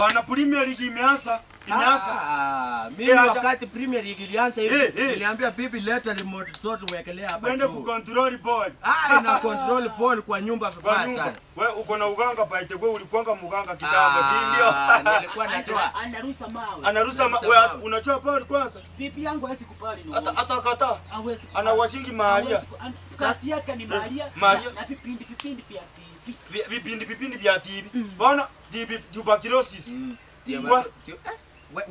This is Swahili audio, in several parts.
Bana, Premier League imeanza. Imeanza. Mimi wakati Premier League ilianza hivi, niliambia bibi leta remote zote uwekelea hapa. Uende kucontrol ball. Ina control ball kwa nyumba vibaya sana. Wewe uko na uganga baite, wewe ulikuanga muganga kitambo, si ndio? Nilikuwa natoa. Anarusa mawe. Anarusa mawe. Wewe unatoa ball kwanza. Bibi yangu hawezi kupali ni. Hata kataa. Hawezi. Anawachingi Maria. Kazi yake ni Maria na vipindi vya TV. Vipindi vya TV. Bana TV tuberculosis.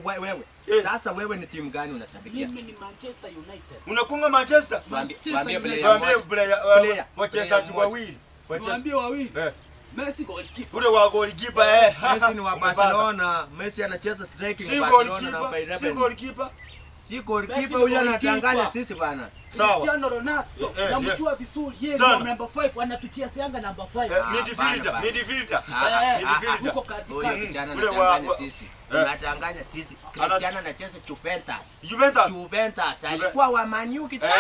Wewe. Sasa wewe ni timu gani unashabikia? Mimi ni Manchester United. Unakunga Manchester? Tuambie player. Wachezaji wawili. Tuambie wawili. Messi goalkeeper. Ule wa goalkeeper Messi ni wa Barcelona. Messi anacheza striking Barcelona namba 11. Si goalkeeper. Si goalkeeper huyo anatanganya sisi bana. Sawa. Cristiano Ronaldo namjua vizuri. Yeye ni namba 5 anatuchezeanga namba 5. Midfielder, midfielder. Huko katikati. Kijana anatanganya sisi. Unatanganya sisi. Cristiano anacheza Juventus. Juventus alikuwa wa Man U kitambo.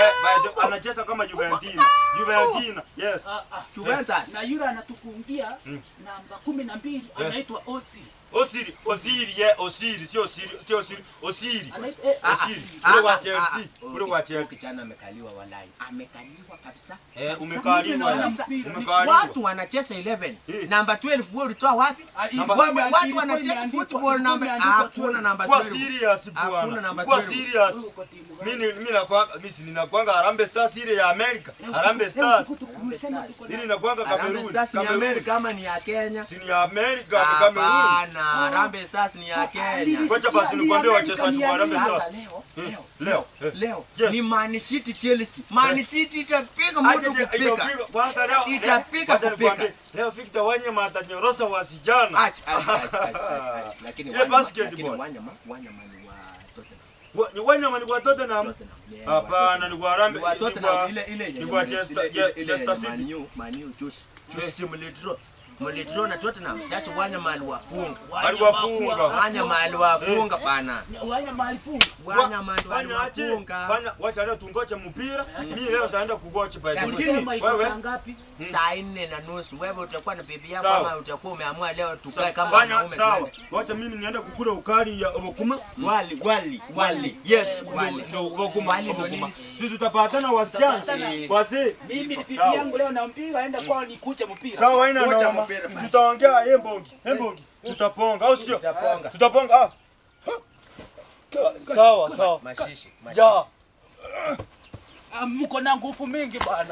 Anacheza kama Juventina. Juventina. Yes. Juventus. Na yule anatufungia namba 12 anaitwa Ozil. Ozil, Ozil, sio Ozil, sio Ozil, Ozil. Ozil. Ule wa Chelsea, ule wa Chelsea. Kijana amekaliwa walai. Amekaliwa kabisa. Umekaliwa. Umekaliwa. Watu wanacheza 11. Namba 12 wewe ulitoa wapi? Watu wanacheza football namba hakuna namba 12. Kwa serious bwana. Kwa serious. Mimi nakwanga mimi ninakwanga Harambee Stars ile ya Amerika. Harambee Stars. Ile inakwanga Cameroon. Harambee Stars ni Amerika kama ni ya Kenya. Si ni ya Amerika ni Cameroon. Harambee Stars ni ya Kenya. Wacha basi nikwambie wachezaji wa Harambee Stars. Leo leo ni Man City Chelsea. Man City itapiga moto kupika. Kwanza leo itapiga kupika. Leo Victor Wanyama atanyorosa wasijana. Acha. Lakini Wanyama ni wa Tottenham. Wanyama ni wa Tottenham. Hapana, ni wa Harambee. Wa Tottenham ile ni wa Chester City. Man U juice simulate Mulitro na Tottenham. Sasa Wanyama aliwafunga. Aliwafunga. Wanyama aliwafunga bana. Wanyama alifunga. Wanyama aliwafunga. Fanya wacha leo tungoje mpira. Mimi leo nitaenda kugocha by the way. Wewe ngapi? Saa 4:30. Wewe utakuwa na bibi yako ama utakuwa umeamua leo tukae kama wanaume? Sawa. Wacha mimi niende kukula ukali ya obokuma. Wali. Yes, ndio obokuma. Sisi tutapatana wasichana. Wasi. Mimi ni bibi yangu leo na mpira aenda kwao nikuche mpira. Sawa, haina noma. Tutaongea hembogi. Tutaponga au sio? Tutaponga. Sawa. Mashishi. Ja. Mko na nguvu mingi bana.